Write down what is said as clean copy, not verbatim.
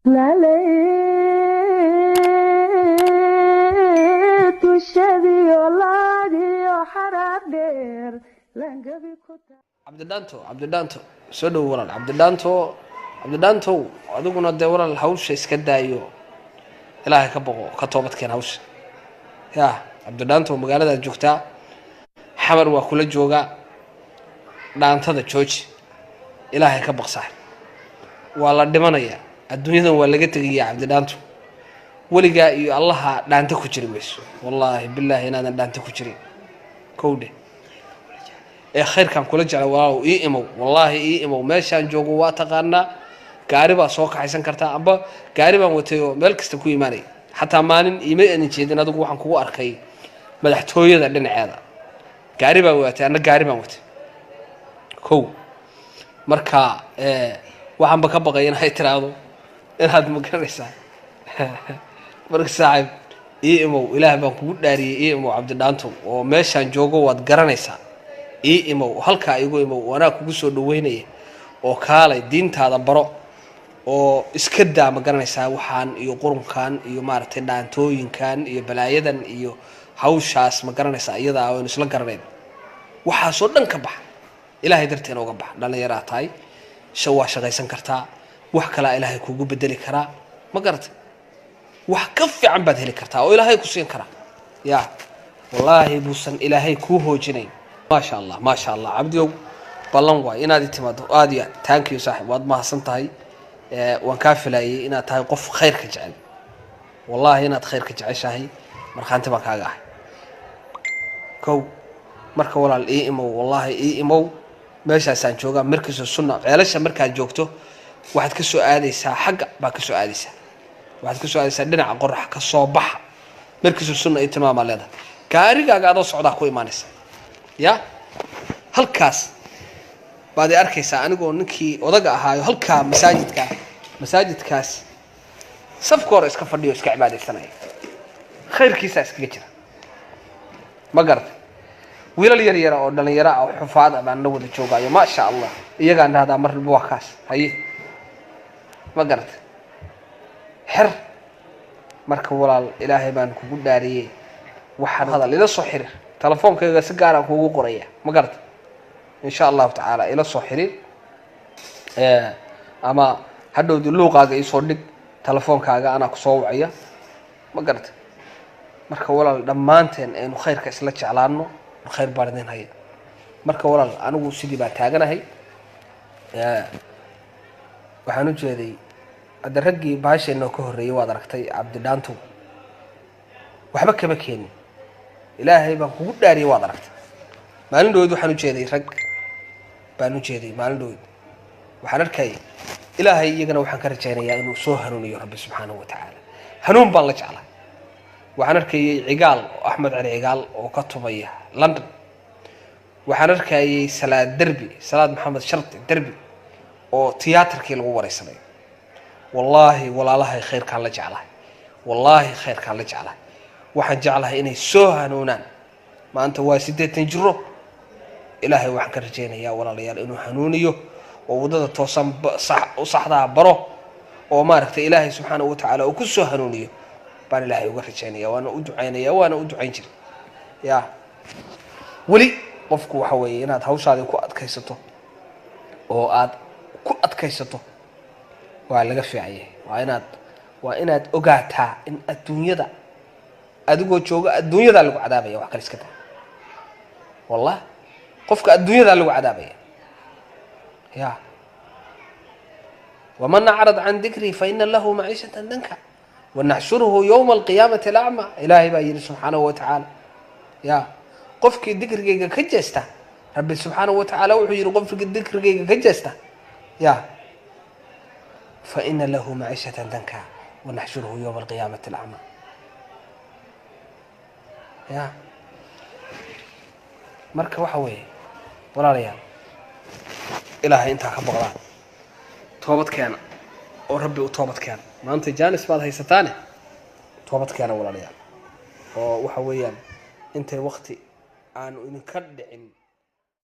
Lalay dushadiyo laadiyo xaraad dheer langabi ku. Cabdidhaanto, Cabdidhaanto, soo dhowo walaal. Cabdidhaanto, Cabdidhaantow, adiguna dee walaal hawsha iska daayo, Ilaahay ka boqo, ka toobadkeen hawsha. Ya Cabdidhaantow, magaaladaad joogtaa Xamar waa kula joogaa. Dhaantada jooji, Ilaahay ka baq saaxib. Waa la dhimanayaa, adduunyadan waa laga tegayaa. Cabdidhaanto, weligaa iyo Allaha dhaanta ku jiri mayso. Wallaahi bilaahi inaadan dhaanta ku jirin. Kowdhe ee khayrkaan kula jecla walaalow, ii imow, wallaahi ii imow. Meeshaan joogo waa taqaanaa, gaari baa soo kaxaysan kartaa, amba gaari baan watay oo meel kasta ku imaanaya. Xataa maalin iima aanan jeedin adigu, waxaan kugu arkay madaxtooyada dhinaceeda. Gaari baan watay, anna gaari baan watay. Kow marka waxaanba ka baqay inay tiraahdo inaad ma garanaysaa. Marka saaxiib, ii imow, Ilaah baan kugu dhaariyey, ii imow Cabdidhaanto, oo meeshaan joogo waad garanaysaa. Ii imow, halkaa igu imow, anaa kugu soo dhaweynaya. Oo kaalay diintaada baro oo iska daa, ma garanaysaa, waxaan iyo qurunkan iyo maaragtay dhaantooyinkan iyo balaayadan iyo hawshaas, ma garanaysaa, iyadaa aynu isla garanayn. Waxaasoo dhan ka baxa, Ilaahay darteena uga baxa. Dhallinyaraa tahay, waa shaqaysan kartaa, wax kalaa Ilaahay kugu bedeli karaa, ma garatay? Wax ka fiican baad heli kartaa oo Ilaahay ku siin karaa. Ya wallaahi buusan Ilaahay kuu hoojinayn. Maasha Allah, maasha Allah. Cabdiow, ballan waay inaad i timaado. Aad iyo aad thank you saaxib, waad mahadsan tahay. Waan kaa filayay inaad tahay qof khayrka jecel. Wallaahi inaad khayrka jeceshahay markhaanti baan kaaga ahay. Kow marka walaal ii imow, wallaahi ii imow. Meeshaasaan joogaa, Markiisa Sunna Ceelasha. Markaad joogto waxaad ka soo aadaysaa xagga, baa ka soo aadaysaa, waxaad ka soo aadaysaa dhinaca qorax ka soo baxa. Markiisa Sunna ii tilmaamaa leedahay, gaarigaaga adoo socdaa ku imaanaysa. Ya halkaas baad i arkaysaa anigoo ninkii odaga ahaayo halkaa masaajidka, masaajidkaas safka hore iska fadhiyo, iska cibaadaysanaya, khayrkiisaa iskaga jira, ma garatay? Wiilal yar yara oo dhalinyaro ah oo xufaad ah baan la wada joogaayo, maasha Allah. Iyagaan dhahdaa mar walba waa kaas haye, ma garatay? Xer marka walaal, Ilaahay baan kugu dhaariyey, waxaan hadal ila soo xiriir, telefoonkayga si gaaraan kuugu qoraya, ma garatay? Insha Allahu tacaala ila soo xiriir, ama hadhowdi luuqaaga iisoo dhig telefoonkaaga, anaa kusoo wacaya, ma garatay? Marka walaal, dhammaanteen aynu khayrka isla jeclaano. Khayr baan idin haya. Marka walaal, anigu sidii baan taaganahay. Waxaan u jeeday hadda raggii bahasheenoo ka horreeyey, waad aragtay Cabdidhaantow, waxba kama keenin. Ilaahay baan kugu dhaariyey, waad aragtay maalin dhaweyd. Waxaan ujeeday rag baan ujeeday maalin dhaweyd, waxaan arkayay. Ilaahay iyagana waxaan ka rajaynayaa inuu soo hanuuniyo Rabbi subxaanahu wa tacaala. Hanuun baan la jeclaa. Waxaan arkayay Cigaal, Axmed Cali Cigaal oo ka tumaya London. Waxaan arkayay Salaad Derbi, Salaad Maxamed Shardi Derbi, oo tiyaatarkii lagu wareysanayo. Wallaahi walaalahay khayrkaan la jeclahay, wallaahi khayrkaan la jeclahay. Waxaan jeclahay inay soo hanuunaan. Maanta waa 80 jiro. Ilaahay waxaan ka rajaynayaa walaalayaal inuu hanuuniyo oo waddada toosan u saxdaa baro, oo maaragtay Ilaahay subxaanahu wa tacaala uu ku soo hanuuniyo baan Ilaahay uga rajaynaya. Waana u ducaynaya, waana u ducayn jiray. Ya weli qofku waxa weeye inaad hawshaadii ku adkaysato oo aad ku adkaysato waa laga fiican yahay. Waa inaad ogaataa in adduunyada adigoo jooga adduunyadaa lagu cadaabaya. Wax kale iska daa, wallah qofka adduunyadaa lagu cadaabaya. Ya waman acrad can dikrii faina lahu maciishatan danka wanaxshuruhu yowma alqiyaamati alacma. Ilaahay baa yidhi subxaanahu wa tacaala, ya qofkii dikrigayga ka jeesta, Rabbi subxaanahu wa tacaala wuxuu yidhi, qofkii dikrigayga ka jeesta, ya faina lahu maciishatan danka wanaxshuruhu yowma alqiyaamati alacma. Ya marka waxa weeye walaalayaal, Ilaahay intaa ka boqdaan, toobad keena oo Rabbi u toobad keena. Maanta jaanis baad haysataane, toobad keena walaalayaal, oo waxa weeyaan intay wakti aanu idinka dhicin.